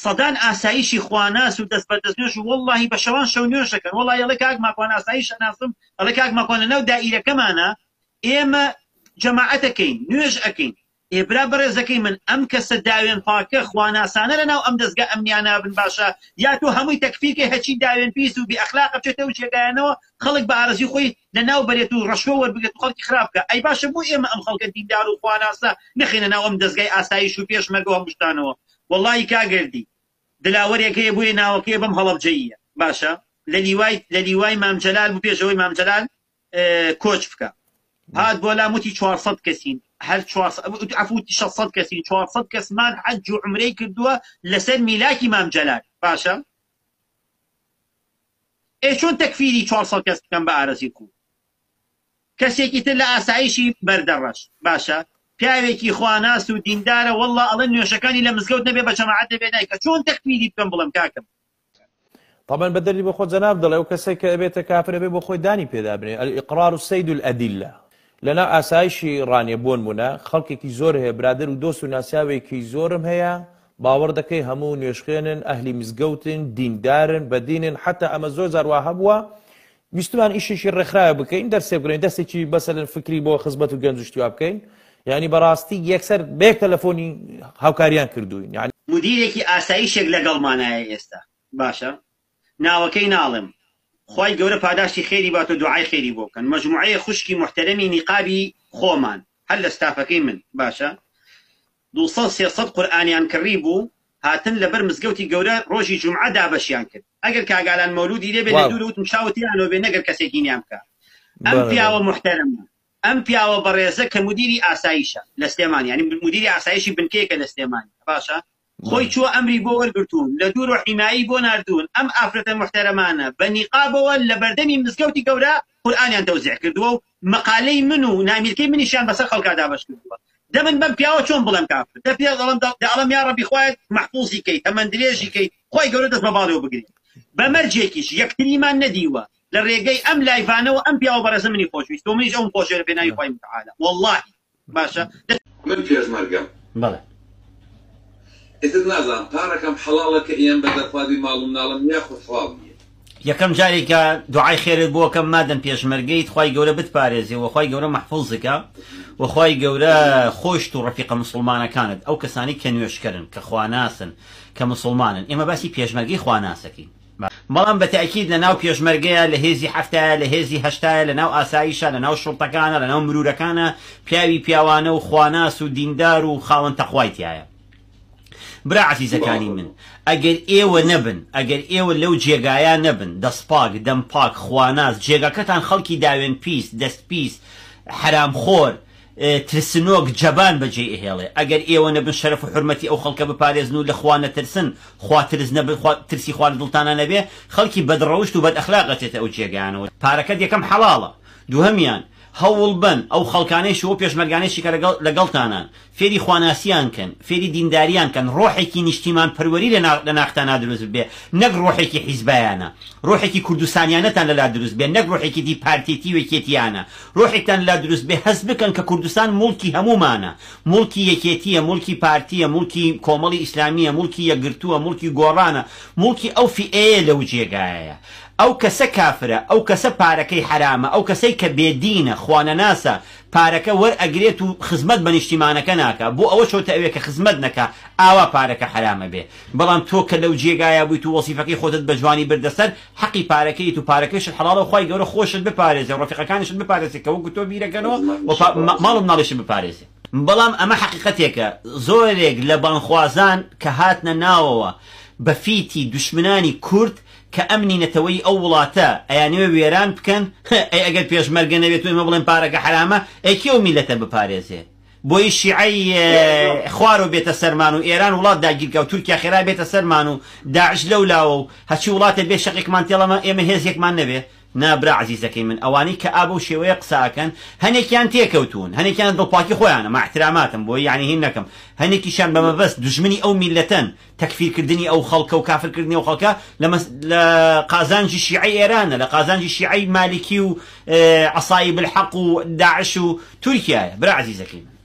سەدان ئاسایشی خواناس و دەست بە دەست نوێژ و وەڵڵاهی بە شەوان شەو نوێژ دەکەن وەڵڵاهی ئەڵێ کاک ماکوان ئاسایش ئەناسم ئەڵێ کاک ماکوان لەناو دائیرەکەمانا ئێمە جەماعەت ئەکەین نوێژ ئەکەین ئێ برا بەڕێزەکەی من ئەم کەسە داوێن پاکە خواناسانە لەناو ئەم دەزگا ئەمنیانە بن باشە یا تۆ هەمووی تەکفیر کەی هەرچی داوێن پیس و بێ ئەخلاقە بچێتە ئەو جێگایانەوە خەڵک بە ئارەزوی خۆی لەناو بەرێت و ڕەشوە وەربگرێت و خەڵکی خراپ بکا ئەی باشە بۆ ئێمە ئەم خەڵکە دیندار و خواناسە نەخەینە ناو ئەم دەزگای ئاسایش و پێشمەرگە و هەموو شتانەوە وەڵاهی کاک گەردی دلاوەرێک هەیە بۆیە ناوەکەی بەم هەڵەبجەییە باشە لە لیوای لە لیوای مام جەلال بوو پێش ئەوەی مام جەلال کۆچ بکە هات بۆ لام وتی 400 کەسین هەر 400 عفو وتی 600 کەسین 400 کەسمان حەج و عومرەی کردووە لەسەر میلاکی مام جەلال باشە ئێ چۆن تەکفیری 400 کەس بکەم بە ئارەزوی خۆم کەسێکی تر لە ئاسایشی بەردەڕەش باشە پیاوێکی خواناس و دیندارە واللە ئەڵێن نوێژەکانی لە مزگەوت نەبێ بە جەماعەت نەبێ نایکا چۆن تەکفیری بکەم بڵێم کاکەم طبعا بە دەردی بۆ خۆ جەناب دەڵێ ئەو کەسێک کە ئەبێتە کافر ئەبێ بۆ خۆی دانی پێدا بنێ الاقرار سید الادلە لەناو ئاسایشی ڕانیە بۆنمونە خەڵکێکی زۆر هەیە برادەر و دۆست و ناسیاوێکی زۆرم هەیە باوەڕ دەکەی هەموو نوێژخوێنن ئەهلی مزگەوتن دیندارن بەدینن حتا ئەمە زۆر جار وا هەبووە ویستمان ئیشێکی ڕێکخراوە بکەین دەرسێ بگرین دەستێکی بەسەلەن فکری بۆ خزمەت و گەنج و شتی وا بکەین یعنی بەڕاستی یەکسەر بە یەک تەلەفۆنی هاوکاریان کردوین یعنی مدیرێکی ئاسایشێک لەگەڵمانایە ئێستا باشە ناوەکەی ناڵێم خوای گەورە پاداشتی خێری بات و دوعای خێری بۆ بکەن مەجموعەیە خوشکی موحتەرەمی نیقابی خۆمان هەر لە ستافەکەی من باشە دووسەد سێسەد قورئانیان کڕی بوو هاتن لەبەر مزگەوتی گەورە ڕۆژی جومعە دابەشیان کرد ئەگەر کاک ئالان مەولودی لێ بێ لە دوورە وتم چاوت تێیانەوە بێ نەگەر کەسێک هینیان بکا ئەم پیاوە موحتەرەمە ئەم پیاوە بەڕێزە کە مدیری ئاسایشە لە سلێمانی یانی مدیری ئاسایشی بنکەیەکە لە سلێمانی باشە خۆی چووە ئەمری بۆ وەرگرتوون لە دوورەوە حیمایەی بۆ ناردوون ئەم ئافرەتە موحتەرەمانە بە نیقابەوە لە بەردەمی مزگەوتی گەورە قورئانیان تەوزیع کردووە و مەقالەی من و نامیلکەی منیشیان بەسەر خەڵکا دابەش کردووە دە من بەم پیاوە چۆن بڵێم کافر دە پێ دەڵێم دە ئەڵێم یا ڕەبی خوایە مەحفوزی کەی تەمەن درێژی کەی خوای گەورە دەست بە باڵیەوە بگرێ بە مەرجێکیش یەکتریمان نەدیوە لە ڕێگەی ئەم لایڤانەوە ئەم پیاوە بەڕێزە منی خۆشویست و منیش ئەوم خۆشوێ لە پێناوی خوای متعالە وەڵڵاهی باشە دە. من پێشمەرگەم. بەڵێ. ئیتر نازانم پارەکەم حەڵاڵە کە ئیەم بە دەرخوادی ماڵ و مناڵم یاخود حەڵاڵ نییە. یەکەم جارێ کە دوعای خێرت بۆ کەم مادەم پێشمەرگەیت خوای گەورە بتپارێزێ وە خوای گەورە مەحفوزکا وە خوای گەورە خۆشت و ڕەفیقە موسڵمانەکانت ئەو کەسانەی کە نوێژکەرن کە خواناسن کە موسڵمانن ئێمە باسی پێشمەرگەی خواناسەکەین بەڵام بە تەئکید لە ناو پێشمەرگەیە لە هێزی حەفتایە لە هێزی هەشتایە لە ناو ئاسایشە لە ناو شوڕتەکانە لە ناو مرورەکانە پیاوی پیاوانە و خواناس و دیندار و خاوەن تەقوای تیایە برا عەزیزەکانی من ئەگەر ئێوە نەبن ئەگەر ئێوە لەو جێگایە نەبن دەست پاک دەم پاک خواناس جێگاکەتان خەڵکی داوێن پیس دەست پیس حەرام خۆر ترسنۆک جەبان بەجێی ئەهێڵێ ئەگەر ئێوە نەبن شەرەف و حورمەتی ئەو خەڵکە بپارێزن و لە خوا نەترسن خوا ترس نەبن خوا ترسی خوا لە دڵتانا نەبێ خەڵکی بەد ڕەوشت و بەد ئەخلاق ئەچێتە ئەو جێگایانەوە پارەکەت یەکەم حەڵاڵە دووهەمیان هەوڵ بەن ئەو خەڵکانەیش و ئەو پێشمەرگانەیشی کە لەگەڵ لەگەڵتانان فێری خواناسیان کەن، فێری دینداریان کەن، ڕۆحێکی نیشتیمان پەروەری لە لە ناختانا دروست ببێ، نەک ڕۆحێکی حیزبایانە، ڕۆحێکی کوردستانیانەتان لەلا دروست بێ، نەک ڕۆحێکی دی پارتێتی و یەکێتیانە، ڕۆحێکتان لەلا دروست بێ هەست بکەن کە کوردستان موڵکی هەموومانە، موڵکی یەکێتیە، موڵکی پارتیە، موڵکی کۆمەڵی ئیسلامیە، موڵکی یەکگرتووە، موڵکی گۆڕانە، موڵکی ئەو فیئەیە لەو جێگایەیە. ئەو کەسە کافرە، ئەو کەسە پارەکەی حەرامە، ئەو کەسەی کە بێ دینە، خوانەناسە، پارەکە وەر ئەگرێت و خزمەت بە نیشتیمانەکە ناکا بۆ ئەوە چۆتە ئەوێ کە خزمەت نەکا ئاوا پارەکە حەرام ئەبێ بەڵام تۆ کە لەو جێگایە بوویت و وەزیفەکەی خۆتت بە جوانی بردە سەر حەقی پارەکەیت و پارەکەیشت حەڵاڵە و خوای گەورە خۆشت بپارێزێ و ڕەفیقەکانیشت بپارێزێ کە وەکو تۆ بیرەکەنەوە و ماڵ و مناڵیشت بپارێزێ. بەڵام ئەمە حەقیقەتێکە زۆرێک لە بانگخوازان کە هاتنە ناوەوە بە فیتی دوشمنانی کورد کە ئەمنی نەتەوەیی ئەو وڵاتە ئەیانەوێ وێران بکەن، هە، ئەی ئەگەر پێشمەرگە نەبێت و ئێمە بڵێن پارەکە حەرامە، ئەی کێ ئەو میللەتە بپارێزێ؟ بۆیی شیعەی خوارەوە بێتە سەرمان و ئێران وڵات داگیرکا و تورکیا خێرا بێتە سەرمان و داعش لەو لاوە و هەرچی وڵاتێ بێ شەقێکمان تێڵەمە ئێمە هێزێکمان نەبێ؟ نا برا عەزیزەکەی من ئەوانەی کە ئا بەو شێوەیە قسە ئەکەن هەنێکیان تێکەوتوون هەنێکیان دڵپاکی خۆیانە مع احتراماتم بۆی یانی هین نەکەم هەنێکیشیان بە مەبەست دوژمنی ئەو میللەتەن تەکفیر کردنی ئەو خەڵکە و کافر کردنی ئەو خەڵکە لە مەس لە قازانجی شیعەی ئێرانە لە قازانجی شیعەی مالکی و عەسایب الحەق و داعش و تورکیایە برا عەزیزەکەی من.